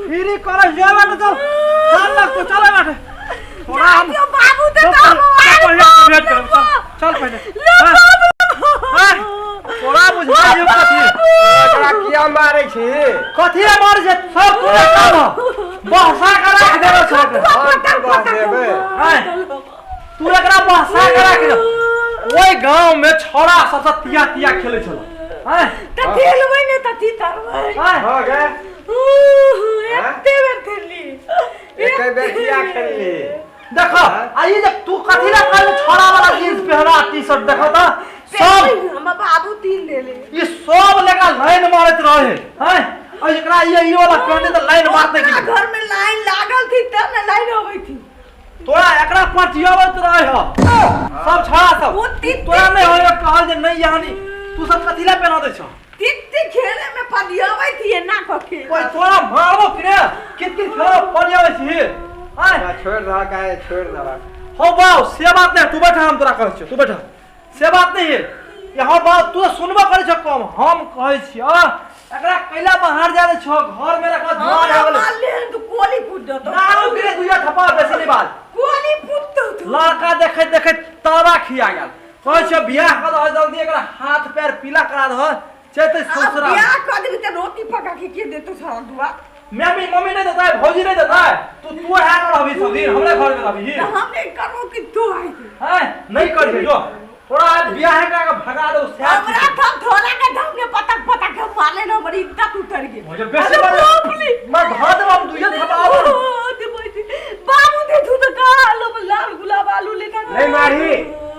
Free करे जे बाटे चल चल लगतो चल बाटे थोड़ा हम जातियो बाबू दे चल तो पहिले हम चल पहिले भेंट करब चल चल पहिले ले हाँ, बाबू हाँ, तोरा बुझा दियो कथी एकरा किया मारै छी कथी रे मार जे सब तोरे काम हो बहसा के राख देबो छो एकरा। हम की कह देबै आँय, तू एकरा बहसा के राख दे ओहि गांव में छौड़ा सब सब तिया तिया खेलै छल आँय, त खेलबै ने त थी तरबै आँय, हो गे एते बेर खेलली एके बेर किया खेलली देखो आ ई जे तू कथी ला कहल छौड़ा वाला जींस पहना टी शर्ट देखो त सब हमर बाबू तीन देले ई सब लेका लाइन मारैत रहे हैं और एकरा ये ई वाला पहने त लाइन मारते कि अपना घर में लाइन लागल थी तब ने लाइन अबै थी तोरा एकरा पटियाबत रहे हो सब छौड़ा सब ओ तीन तोरा नहीं होय कहल जे नहीं यानी तू सब कथी ला पहना दै छौ तित्ती खेले में पदियाबै थी एना कऽ के ओए तोरा मारबो कि रे कित कित खेलो पटियाबै छी आय एकरा छोड़ि दहक आइ छोड़ि दहक हो बाऊ से बात नहीं तू बैठा हम तोरा कहै छियौ तू बैठा से बात नहीं है यहाँ बात तू सुनबो करै छौ कम हम कहै छियौ एकरा कैला बाहर जा दै छौ घर में रखो जुआन हमरा हो गेलै मार ले तू कोली फूट दतो दारू के दुइया थप्पा बेसी नहीं बात कोली फूट दतो तू लड़का देखैत देखैत तावा खिया गेल कहै छियौ बियाह कऽ दह जल्दी एकरा हाथ पैर पीला करा दह चैते अब ससुरा बियाह कऽ देबी तऽ रोटी पका के के देतो सारा दुआ मम्मी मम्मी नहीं देता है भौजी नहीं देता है तू तू है ना रहबी सब दिन हमरे घर में रहबी तऽ हम नहीं करबो कि तू आई हैं नहीं करिए जो थोड़ा आज बियाह है का भगा दो सैर हमरा थम थोड़ा के धम ने पतक पतक के मारले न हमर इज्जत उतर गेल मुझे बेसी अरे मारे बाप रे। मैं धर देब हम दुइये थपाबो बाबू दे तू तो का आलू लाल गुलाब आलू लेकर नहीं मारी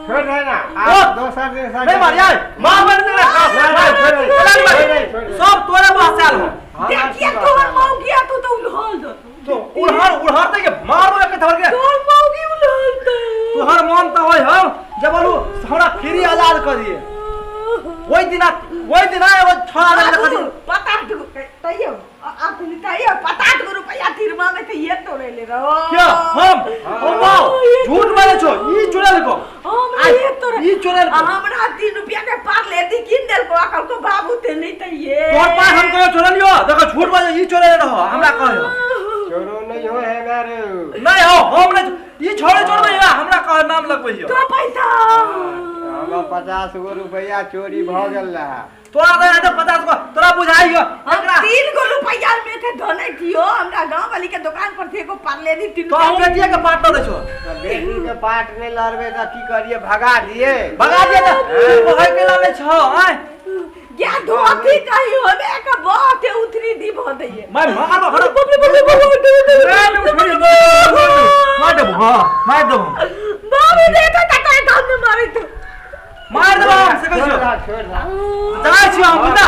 छोड़ दे ना ओ! आप दोसर दिन से नहीं मार यार मार मार दे नहीं, नहीं, छोड़ दे, नहीं छोड़ दे, छोड़ दे। सब तोरे बहसाल हो देखिए तोहर मौगिया तू तो उल्हल दो तो उड़हर उड़हर दे के मारबो एक थर के तोहर मौगी उल्हल दो तोहर मन तो होय हम जब बोलू हमरा फ्री आजाद कर दिए ओहि दिना एगो छोड़ा दे बाबू, खाली पचास गो तैयो अपनी तैयो 50 गो रुपया तिरमा में तो ये तो ले ले रहो क्या हम ओ वाओ झूठ बोले छो ई चुड़ैल को हमरा ये तो ई चुड़ैल को हमरा 3 रुपया के पार लेती किन देल को अकल को बाबू ते नहीं तो ये तोहर पास हम कहो चोरलियो देखो झूठ बोले ई चोरले रहो हमरा कहो चोरो नहीं हो है मेरे नहीं हो हम नहीं ई छोड़े छोड़बे हमरा कह नाम लगबै हियो तो पैसा हमरा 50 गो रुपया चोरी भऽ गेल रहे तोरा दे तो 50 गो तोरा बुझाइयो हम एकरा 3 गो रुपया में थे धने थियो हमरा गांव वाली के दुकान पर थे एगो पार लेनी तीन तो हम बेटिया के पाट दे छो तऽ बेटी के पाट नहि लड़बै तऽ की करिए भगा दिए भगा दिए त तू कहै के ला नहीं छो आय या धोती कही होबे के बहुत उतरी दी भ दैये मैं मारबो हर बाप रे बाप रे बाप रे मार देबो हां मार देबो बाबू दे तो तका काम में मारे तो मार देबो हम से कहै छोड़ छियो दह, छोड़ दह। जाइ छियो हम बुझला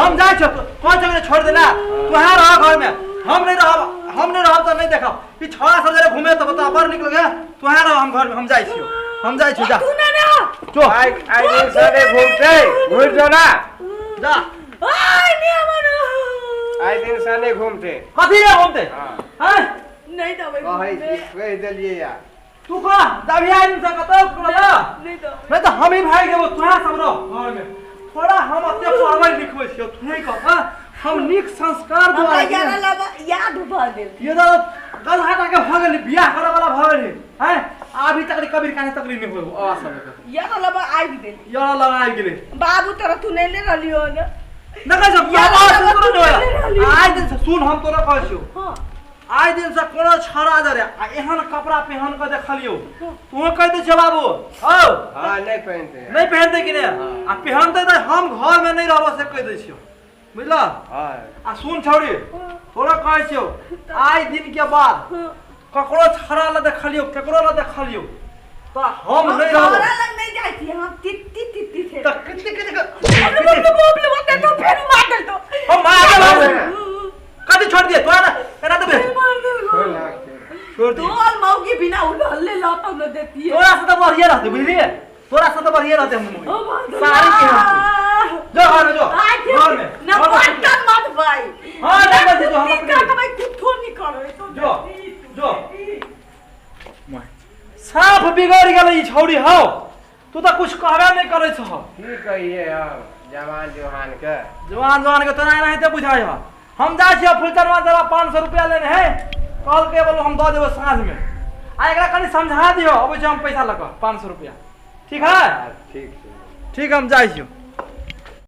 हम जाइ छियो कौन जगह छोड़ देला तू यहाँ रह घर में हम नहीं रहब हम नहीं रहब तऽ नहीं देखब ई छौड़ा सब जरे घूमे तऽ बता बड़ निक लगे तू यहाँ रह हम घर में हम जाइ छियो हम जाइ छियो जा तू ना ना जो आइ आइ दिन से नहि घुमतै घुरि जो ना जा आय ने हमर आइ दिन से नहि घुमतै कथी रे घूमते हँ हैं नहीं दबै कहै छी कहि देलियै या तू कह अभी आइ दिन से कतौ करा नहीं दबै नहीं तऽ हम ही भागि जेबो तोरा सब रह घर में थोड़ा हम एते पढ़बै लिखबै छियो तू नहीं कह हाँ? हम नीक संस्कार हमरा दुआरे याद लगा याद भऽ गेल ये तो गलहा के भऽ गेली बियाह करे वाला भऽ गेली हैं अभी तक कबीर काहे तक नहीं होय आवाज सब के याद लगा आबि गेल यार लगा आबि गेलै बाबू तोरा तू नहीं ले रहलियो ने देखै छ यार आवाज लगा सुन तू नहि नहीं रहली। आइ दिन से सुन हम तोरा कहै छियौ हां आइ दिन से कोनो छौड़ा दरे आ एहन कपड़ा पहन के देखलियौ तू कहि दै छियौ बाबू औ हँ नहि पहिनतै नहीं पहनते कि नहीं आ पहनते तऽ हम घर में नहीं रहबो से कहि दै छियौ बुझल हँ आ सुन छौड़ी तोरा कहै छियौ आइ दिन के बाद ककरो छौड़ा लए देखलियौ केकरो लए देखलियौ तऽ हम हम नहीं रहबो तोरा लग नहीं जाइ छी हम तित्ती तित्ती थे तऽ कते कते बाप रे बाप रे बाप रे तो फेर मार देल तो हम मार देबो कथी छोड़ दिए तोरा एना देबे मार देल छोड़ दह, छोड़ दह। छोड़ दिए तोल मौगी बिना उड़ल लौट न देती है तोरा से तऽ बढ़िया रहते बुझलिए तोरा से तऽ बढ़िया रहते हम ओ मार सारी के रहते जो घर में जो घर में ना घर में। पट्टन मत भाई हाँ, नहीं बजे जो हम अपने- करबै कुछो नहीं करबै तो जो जो साफ बिगड़ गेलै ई छौड़ी हौ तू तऽ कुछ कहबे नहि करै छह की कहिए हम जवान जुहान के जवान जवान के तोरा एनाहिते बुझाइ ह हम जाइ छियै फुलचनवा जरा 500 रुपया लेने है, कहलकै बोलो हम दऽ देबै साँझमे। आ एकरा कनि समझा दियौ, अबै छी हम पैसा लऽ कऽ 500 रुपया, ठीक है? ठीक छै। ठीक, हम जाइ छियौ।